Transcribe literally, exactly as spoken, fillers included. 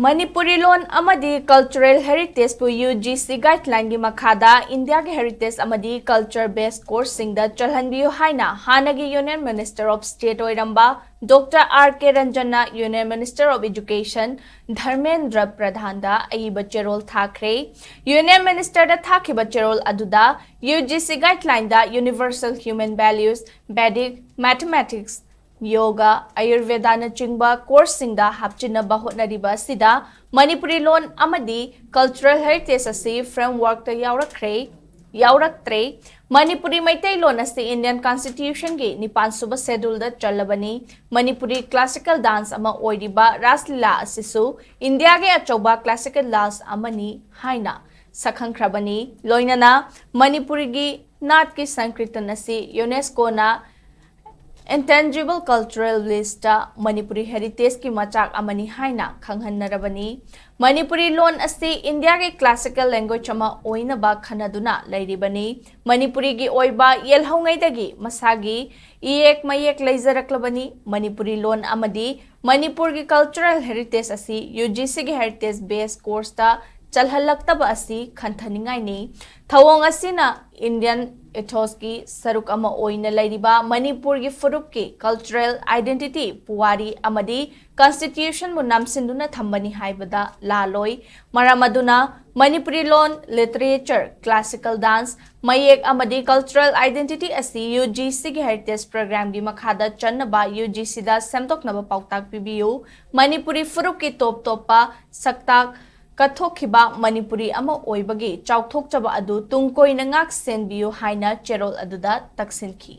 ꯃꯅꯤꯄꯨꯔꯤ ꯂꯣꯟ ꯑꯃꯗꯤ cultural heritageꯄꯨ UGC guidelineꯒꯤ ꯃꯈꯥꯗ ꯏꯟꯗꯤꯌꯥꯒꯤ heritage ꯑꯃꯗꯤ culture based courseꯁꯤꯡꯗ ꯆꯜꯍꯟꯕꯤꯌꯨ ꯍꯥꯏꯅ ꯍꯥꯟꯅꯒꯤ Union Minister of State ꯑꯣꯏꯔꯝꯕ Doctor R K ꯔꯟꯖꯟꯅ Union Minister of Education Dharmendra ꯄ꯭ꯔꯙꯥꯟꯗ ꯑꯏꯕ ꯆꯦꯔꯣꯜ ꯊꯥꯈ꯭ꯔꯦ꯫ Union Ministerꯗ ꯊꯥꯈꯤꯕ ꯆꯦꯔꯣꯜ ꯑꯗꯨꯗ UGC guidelineꯗ universal human values, Vedic, mathematics, ꯌꯣꯒ, ꯑꯌꯨꯔꯚꯦꯗꯥꯅꯆꯤꯡꯕ courseꯁꯤꯡꯗ ꯍꯥꯞꯆꯤꯟꯅꯕ ꯍꯣꯠꯅꯔꯤꯕ ꯑꯁꯤꯗ ꯃꯅꯤꯄꯨꯔꯤ ꯂꯣꯟ ꯑꯃꯗꯤ cultural heritage ꯑꯁꯤ frameworkꯇ ꯌꯥꯎꯔꯛꯈ꯭ꯔꯦ, ꯌꯥꯎꯔꯛꯇ꯭ꯔꯦ꯫ ꯃꯅꯤꯄꯨꯔꯤ ꯃꯩꯇꯩꯂꯣꯟ ꯑꯁꯤ Indian Constitutionꯒꯤ ꯅꯤꯄꯥꯟꯁꯨꯕ scheduleꯗ ꯆꯜꯂꯕꯅꯤ꯫ ꯃꯅꯤꯄꯨꯔꯤ classical dance ꯑꯃ ꯑꯣꯏꯔꯤꯕ ꯔꯥꯁ ꯂꯤꯂꯥ ꯑꯁꯤꯁꯨ ꯏꯟꯗꯤꯌꯥꯒꯤ ꯑꯆꯧꯕ classical dance ꯑꯃꯅꯤ ꯍꯥꯏꯅ ꯁꯛꯈꯪꯈ꯭ꯔꯕꯅꯤ꯫ ꯂꯣꯏꯅꯅ ꯃꯅꯤꯄꯨꯔꯤꯒꯤ ꯅꯥꯠꯀꯤ ꯁꯪꯀ꯭ꯔꯤꯇꯟ ꯑꯁꯤ UNESCOꯅ Intangible Cultural Listꯇ ꯃꯅꯤꯄꯨꯔꯤ heritageꯀꯤ ꯃꯆꯥꯛ ꯑꯃꯅꯤ ꯍꯥꯏꯅ ꯈꯪꯍꯟꯅꯔꯕꯅꯤ꯫ ꯃꯅꯤꯄꯨꯔꯤ ꯂꯣꯟ ꯑꯁꯤ ꯏꯟꯗꯤꯌꯥꯒꯤ classical language ꯑꯃ ꯑꯣꯏꯅꯕ ꯈꯟꯅꯗꯨꯅ ꯂꯩꯔꯤꯕꯅꯤ꯫ ꯃꯅꯤꯄꯨꯔꯤꯒꯤ ꯑꯣꯏꯕ ꯌꯦꯜꯍꯧꯉꯩꯗꯒꯤ ꯃꯁꯥꯒꯤ ꯏꯌꯦꯛ ꯃꯌꯦꯛ ꯂꯩꯖꯔꯛꯂꯕꯅꯤ꯫ ꯃꯅꯤꯄꯨꯔꯤ ꯂꯣꯟ ꯑꯃꯗꯤ ꯃꯅꯤꯄꯨꯔꯒꯤ cultural heritage ꯑꯁꯤ UGCꯒꯤ heritage based courseꯇ ꯆꯜꯍꯜꯂꯛꯇꯕ ꯑꯁꯤ ꯈꯟꯊꯅꯤꯡꯉꯥꯏꯅꯤ꯫ ꯊꯧꯑꯣꯡ ꯑꯁꯤꯅ Indian ethosꯀꯤ ꯁꯔꯨꯛ ꯑꯃ ꯑꯣꯏꯅ ꯂꯩꯔꯤꯕ ꯃꯅꯤꯄꯨꯔꯒꯤ ꯐꯨꯔꯨꯞꯀꯤ cultural identity, ꯄꯨꯋꯥꯔꯤ ꯑꯃꯗꯤ constitutionꯕꯨ ꯅꯝꯁꯤꯟꯗꯨꯅ ꯊꯝꯕꯅꯤ ꯍꯥꯏꯕꯗ ꯂꯥꯜꯂꯣꯏ꯫ ꯃꯔꯝ ꯑꯗꯨꯅ ꯃꯅꯤꯄꯨꯔꯤ ꯂꯣꯟ, literature, classical dance, ꯃꯌꯦꯛ ꯑꯃꯗꯤ cultural identity ꯑꯁꯤ UGCꯒꯤ heritage programꯒꯤ ꯃꯈꯥꯗ ꯆꯟꯅꯕ UGCꯗ ꯁꯦꯝꯗꯣꯛꯅꯕ ꯄꯥꯎꯇꯥꯛ ꯄꯤꯕꯤꯌꯨ꯫ ꯃꯅꯤꯄꯨꯔꯤ ꯐꯨꯔꯨꯞꯀꯤ ꯇꯣꯞ ꯇꯣꯞꯄ ꯁꯛꯇꯥꯛ ꯀꯠꯊꯣꯛꯈꯤꯕ ꯃꯅꯤꯄꯨꯔꯤ ꯑꯃ ꯑꯣꯏꯕꯒꯤ ꯆꯥꯎꯊꯣꯛꯆꯕ ꯑꯗꯨ ꯇꯨꯡ ꯀꯣꯏꯅ ꯉꯥꯛ ꯁꯦꯟꯕꯤꯌꯨ ꯍꯥꯏꯅ ꯆꯦꯔꯣꯜ ꯑꯗꯨꯗ ꯇꯛꯁꯤꯟꯈꯤ꯫